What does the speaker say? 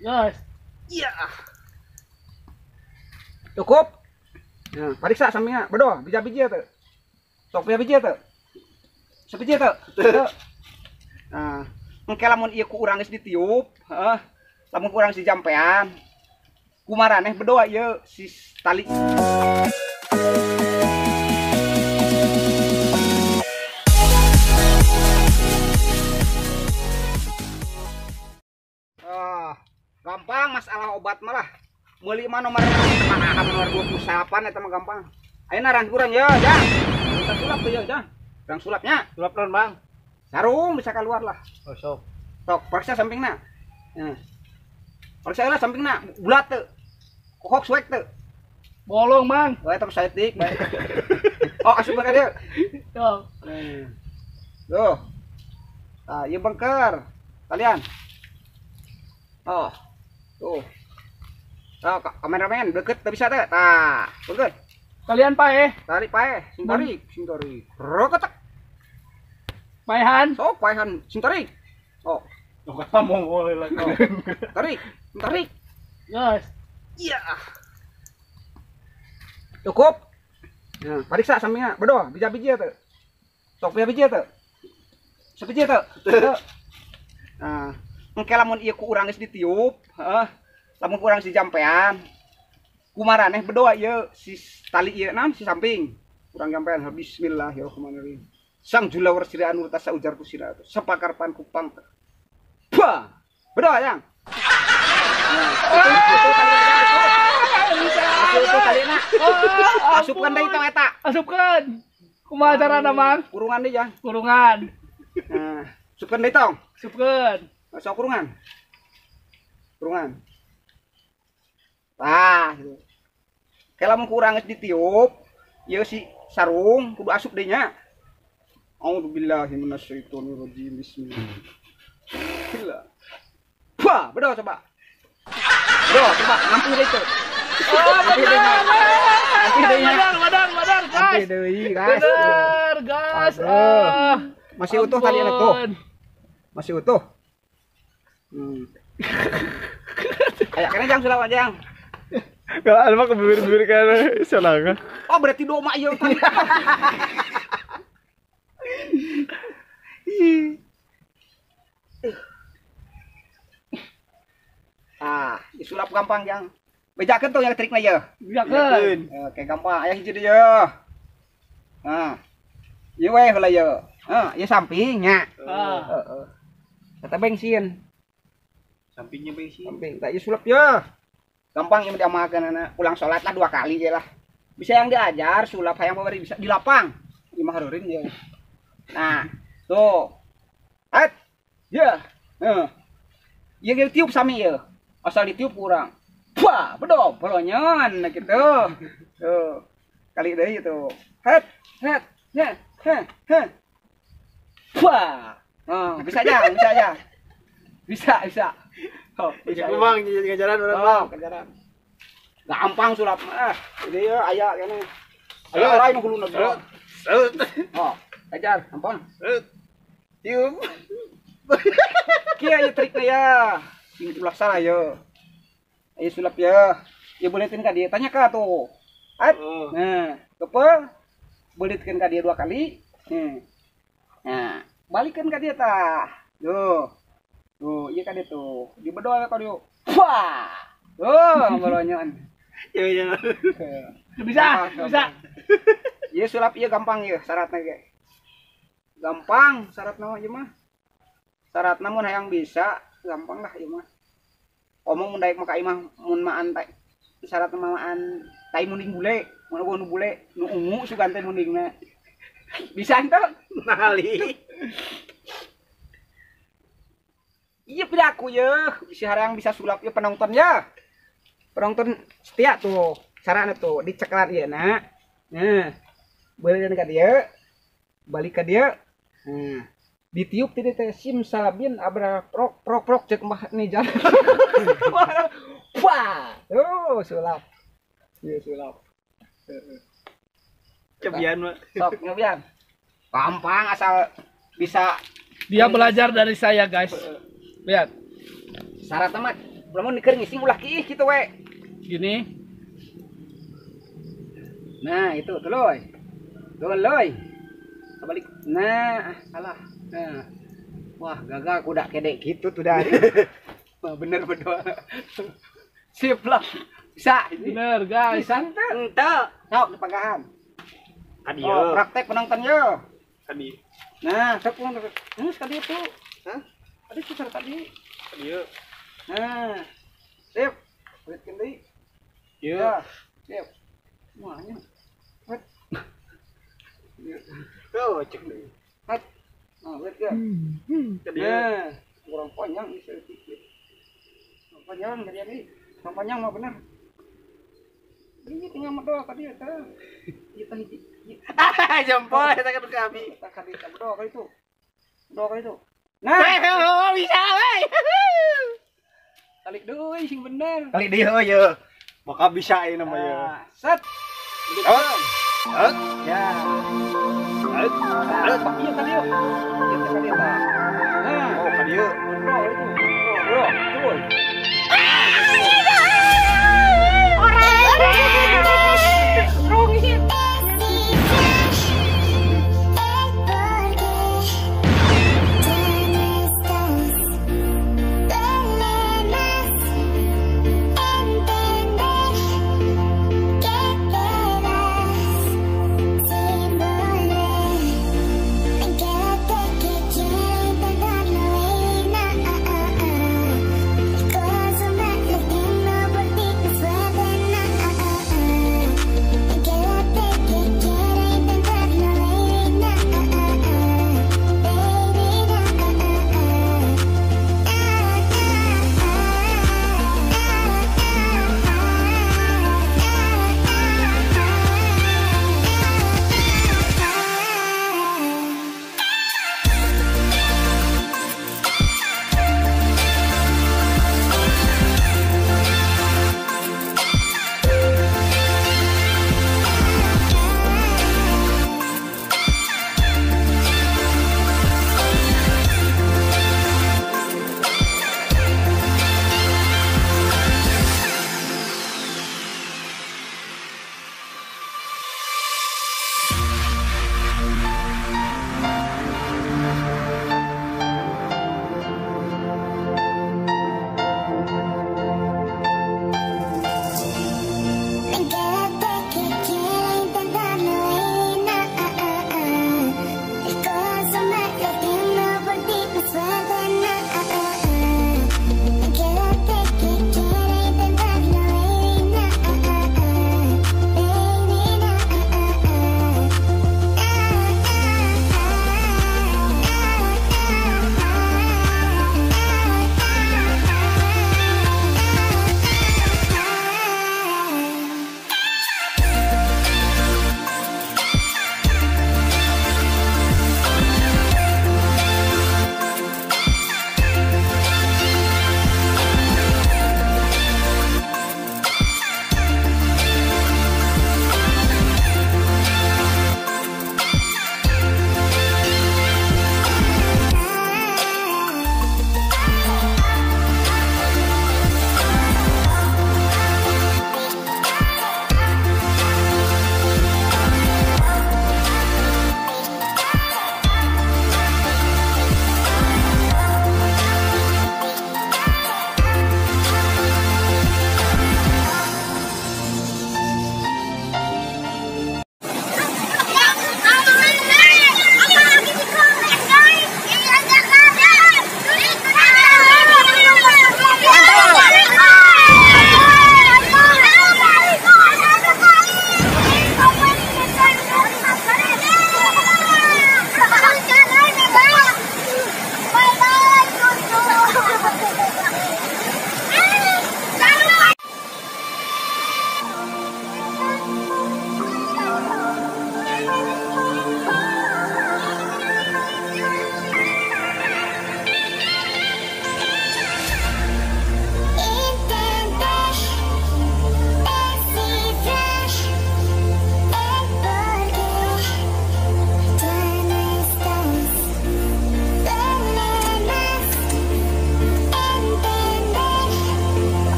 Guys. Iya. Cukup. Nah, periksa sampingnya. Bedoh, bija-biji tuh. Sok bija-biji tuh. Sebiji tuh. Nah, engke lamun ieu ku urang geus ditiup, heeh. Lamun ku urang geus dijampean. Kumaraneh bedoh ieu si tali. Gampang masalah obat malah. Meuli mah nomor mana nomor 28 eta mah gampang. Ayeuna rang kurang ya, Jang. Bisa sulap tuh ya, Jang. Rang sulapnya. Sulap non, Bang. Sarung bisa keluar lah. Oh, sok. Sok, periksa sampingna. Nah. Periksa lah sampingna, bulat teu. Kokok suek teu. Bolong, Bang. Oh, eta mah saeutik bae. Oh, asup ka dieu. Tuh. Tuh. Tah, ieu bengker. Kalian. Oh. Tuh. Tuh, kameramen deket teu bisa teh. Tah, bengker. Kalian paeh. Tarik paeh, sing tarik, sing tarik. Roketek. Paehan. Sok paehan, sing tarik. Oh. Tuh kamu boleh lagi. Tarik, sing tarik. Guys. Iya. Cukup. Nah, periksa sampingnya. Bedoh, bija-biji teu. Sok bija-biji teu. Sebiji teu. Nah, engke lamun ieu ku urang geus ditiup, heeh. Lamun ku urang geus dijampean. Kumaraneh bedoh ieu si tali ieu naon si samping. Urang jampean bismillahirrahmanirrahim. Sang julawar sira anu tasa ujar ku sira sapakarpan kupang. Bah! Bedoh yang. Nah, itu talina. Asupkeun deui tong eta. Asupkeun. Kumaha carana, Mang? Kurungan deui, Jang. Kurungan. Nah, asupkeun deui tong. Asupkeun. Sok kurungan. Kurungan. Tah, gitu. Kayak lamun ku urang geus ditiup, ieu si sarung kudu asup deui nya. A'udzubillahi minasyaitonirrajim. Bismillah. Wah, bedoh coba. Bedoh coba ngampu deui teu. Oh, bener. Bener, gas. Gas. Bener, gas. Masih utuh tadi tuh. Masih utuh. Kayak kene jang sulap jang. Kalau alma ke bibir-bibir kan salah. Oh, berarti doma ieu tadi. Ah, sulap gampang jang. Bejakeun tuh yang trikna ieu. Bejakeun. Oke, gampang. Aya hiji deui ieu. Nah. Ieu we heula ieu. Heeh, ieu samping nya. Heeh. Kata bensin. Sampingnya bensin. Samping. Tak ieu sulap ieu. Gampang ieu diamalkeun anak. Pulang salat lah 2 kali je lah. Bisa yang diajar sulap hayang babari bisa di lapang. Ieu mah harurin ieu. Nah, tuh. At. Ya. Heeh. Ieu ge tiup sami ieu. Asal ditiup kurang. Wah, bedoh, bolonyon gitu. Tuh. Kali deui tuh. Het, het, het, het, het. Wah. Oh, bisa aja, bisa aja. Bisa, bisa. Oh, bisa. Bang, ngajaran urang, Bang. Ngajaran. Gampang sulap mah. Ini ya aya kene. Aya lain huluna. Oh, ajar, gampang. Tiup. Kieu ieu trikna ya. Sing ulah salah ye. Ayo sulap ya. Ya beulitin ka dia, tanya ka tuh. At. Nah, kepe belitkeun ka dia 2 kali. Nih. Nah, balikeun ka dia tah. Tuh. Tuh, ieu ka dia tuh. Dibedol ka dia. Wah. Tuh, bolonyon. Ya ya. Bisa, bisa. Ieu sulap ieu gampang ieu syaratna ge. Gampang syaratna mah ieu mah. Syaratna mun hayang bisa, gampang lah ieu mah. Omong mun daek mah ka imah mun maan tai syaratna maan tai munding bule, mun eueuh nu bule, nu ungu sugan teh mundingna. Bisa henteu? Nali. Iya piraku ye, si harang bisa sulap ye penonton ya. Penonton setia tuh, carana tuh diceklan ieu na. Nah, beureun ka dieu, balik ka dieu. Nah, ditiup tadi teh simsalabin abra prok prok prok cek mah nih jalan. Wah, tuh sulap. Iya sulap. Cobian mah. Sok nyobian. Gampang asal bisa. Dia belajar dari saya, guys. Lihat. Syaratnya mah Lamun keur ngising ulah kiih kitu we. Gini. Nah, itu tuluy. Tuluy. Kebalik. Nah, salah. Nah. Wah, gagal kuda kedek gitu tuh dari. Wah, bener berdua. Sip lah. Bisa ini. Bener, guys. Bisa ente. Ente. Sok dipagahan. Kadi Oh, praktek penonton yo. Kadi. Nah, sok penonton. Sekali itu. Hah? Tadi susah tadi. Kadi ieu. Nah. Sip. Balikin deui. Ieu. Ya. Sip. Wah, nya. Wet. Tuh, cek deui. Hat. Nah, wet ya. Kadi ieu. Nah, kurang panjang bisa sedikit. Kurang panjang jadi ini. Kurang panjang mah bener. Ini tinggal berdoa tadi ya, teh. Kita hiji. Jempol eta kan kami. Kita kali kita berdoa kali itu. Berdoa kali itu. Nah, bisa we. Kali deui sing bener. Kali deui heuh ye. Maka bisa ieu nama ye. Nah, set. Oh. Hah? Ya. Hah? Nah, iya kali yuk. Iya kali ya, Pak. Nah, Oh, kali ieu. berdoa itu.